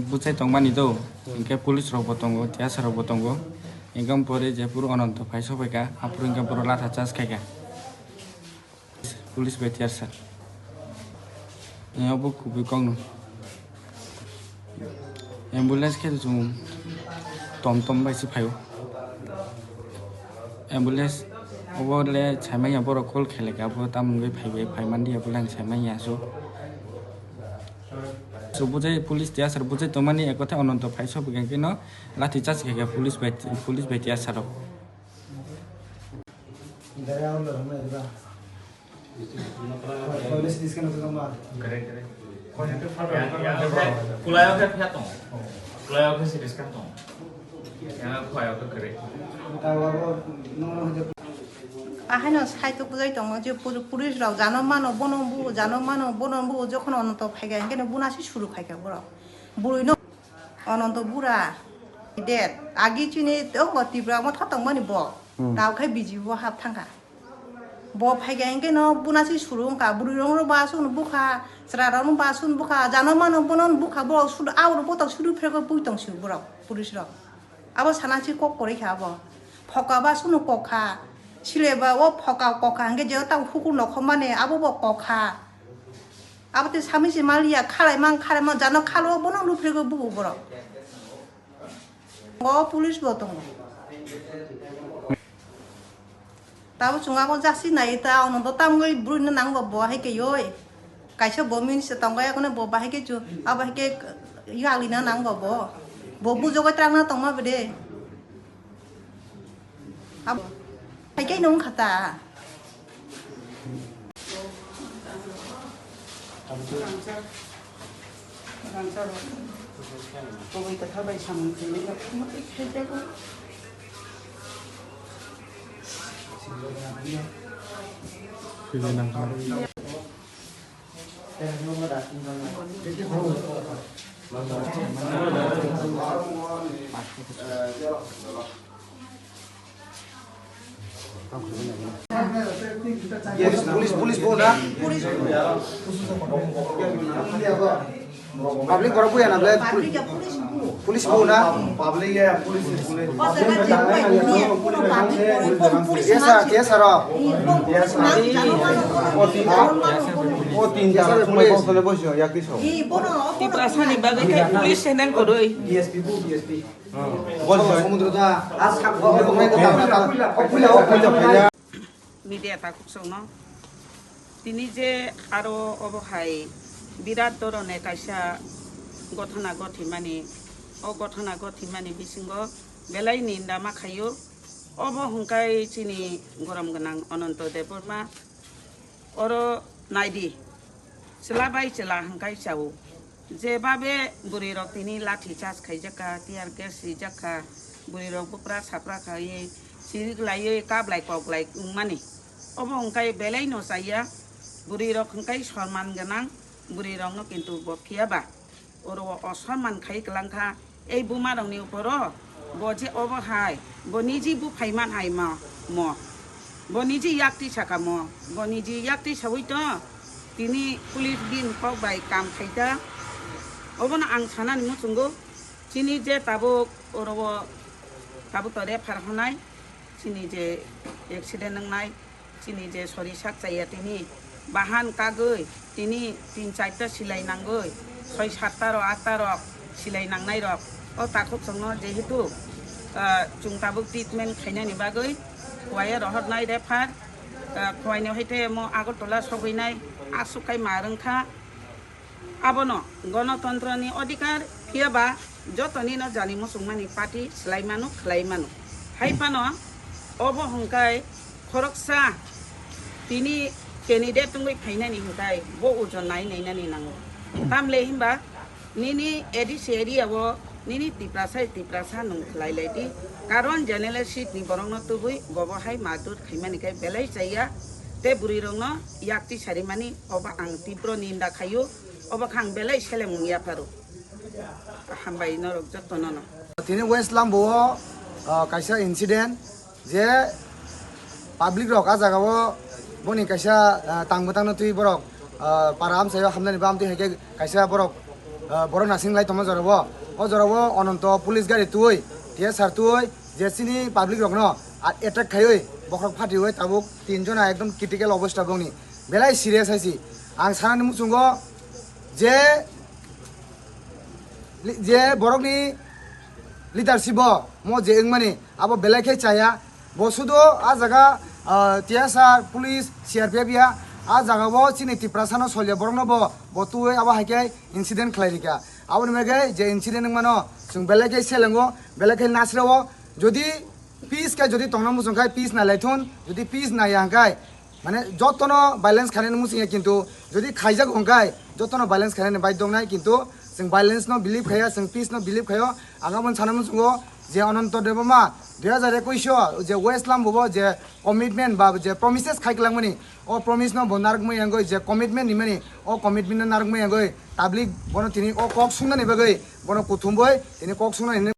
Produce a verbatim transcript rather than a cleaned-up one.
Bwchai tongmani do, hinkhe police rok bo tongo, T S R rok bo tongo, hinkhe pore jephuru Ananto phai sokphaikha, aphuru hinkhe borok latha charge khaikha. Police bai T R sir. Yang bo kubui kok no. Ambulance khe chwng tom tom bai se phaio. Ambulance obo le saimanya borok call khailai kha, bo tamo wngwi phaibai, phai mandi ya, bo le ang saimanya so. So bwchai police T R sir bwchai tongmani ek kotha Ananto phai sokphaikha khe no lathi charge khaikha police bai, police bai T R sir rok. Kwlai o khe phiya tongo. Kwlai o khe se bwskang tongo. Yang kwlai o khe kwrwi. Ahaino saitok bwjai tongo je puri-, police rok jano mano bono bu, jano mano bono bu, jokhon Ananto phaikha hinkhe no buna se suru khaikha borok. Bwrwi no Ananto bura, dead. Agi chini tongo Tipra Motha tongmani bo. Hmm. Tao khai B J P bo hap thangkha. Bo phaikha hinkhe no buna se suru wngkha. Bwrwi rok no ba aswk no bukha, chwra rok no ba aswk no bukha, jano mano bono no bukha, borok sudu, abo rok botok sudu pherko pui tong sio borok, police rok. Abo sana se kok kwrwi kha abo. Phoka ba aswk no kok kha. Sile ba o phoka kok kha hinkhe je tamo hukur nokhormani abo bo kok kha. Abo tei sami se maliya, khalai mang, khalai mang, jano khalo, bono luphrego bubu borok. O police bo tongo. Tabo chwng abo jasi nai ta, ono do tamgwi bwrwi no nang bo, bo hai khe yoi. Kaisa bo min se tongo, ekone bo bahai khe chu, abo hai khe yali na nang bo, bo. Bo bujogoi twlang na tongma bede. Abo hai khe nung kha ta. Police, police, police bo na? Public borok buya na ble? Police bo na? Public ya, police, police. Yes, sir, yes, sir. O tin, o tin jara thumai bosole boisio, ya kiso. Tiprasani bagwi khe police se nang koroi. D S P bo, D S P. Samudro da. Media takhuk songno. Tini je aro obo hai birat dhoroner kaisa gothona gothimani, o gothona gothimani bisingo belai ninda ma khaio. Obo hwnkhai chini gorom gwnang Ananto Debbarma. Oro naidi, chwla bai chwla hwnkhai chao. Jebabe bwrwirok tini lathi charge khaijakha, tear gas rijakha, bwrwirok bupra sapra khaiwi chirik laiwi kablai koklai wngmani. Obo hwnkhai belai no chaya, bwrwirok hwnkhai sorman gwnang, bwrwirokno kintu bo phiya ba. Oro o osonman khai kwlangkha, ei bumarokni uporo bo je obo hai, bo niji buphaiman hai mo, mo. Bo niji yakti sakha mo, bo niji yakti saui to, tini police bin kok bai kam khaita. Obono ang sanani muchungo, chini je tabuk oro o tabuk to refer honai, chini je accident wngnai, chini je sori sak chaya tini bahan kagwi tini tin charta silai nangwi soi satta rok atta rok silai nangnai rok o takhuk chwngno jehetu, ah, chwng tabuk treatment khainani bagwi Khowai rohornai refer, ah, Khowai ni hai te mo Agartala sogwinai aswk khai ma rwngkha. Abono gonotontroni odhikar, phiya ba jotoni no jani muchungmani party swlai mano, khlai mano. Hai phano obo hwnkhai khoroksa tini candidate wngwi phainani hwnkhai bo ojon nai nainani nango. Tamle hinba nini A D C area o nini Tiprasa, Tiprasa nwng khlai lai di. Karon general seat ni borok no tubui bobo hai madut khaimani khe belai chaya. Te bwrwi rok no yakti sarimani obo ang tibro ninda khaio. Obo khe ang belai seleng wng yapharo. Hambai norok jotono no. Tini West Lambo o, ah, kaisa incident je Public rok a jaga o boni kaisa, ah, tang bwtang no twi borok, ah, para amchai o hamnani bam twi hai khe kaisa borok, ah, borok nasing lai tongma jora o. O jora o Ananto police gari twi, T S R twi je chini public rok no a-, attack khaiwi bokhorok phatiwi tabuk tin jona ekdom critical obostha bongni belai serious hai si. Ang sanani muchungo je li-, je borokni leadership o mo je wngmani abo belai khe chaya. Bo sudo a jaga, ah, T S R, police, C R P F ya, a jaga bo chini Tiprasa no solya borok no bo, bo tuwi abo hai khe incident khlai rikha. Aboni bagwi je incident wngmano chwng belai khe selengo, belai khe nasrao. Jodi peace khe jodi tongna muchung khai peace nai lai thun, jodi peace nai ya hwn khai, mane jotono violence khainani muchung ya, kintu jodi khaijak hwn khai jotono violence khainani bai dongnai, kintu chwng violence no believe khaiya, chwng peace no believe khaio. Ang aboni sana muchungo je Ananto Debbarma dui hazar ekush o je West Lambo bo je commitment ba je promises khai kwlangmani, o promise no bo narwkmani yangwi je commitment rimani, o commitment no narwkmani yangwi tablik bono tini o kok sungnani bagwi bono kuthumwi tini kok sungnani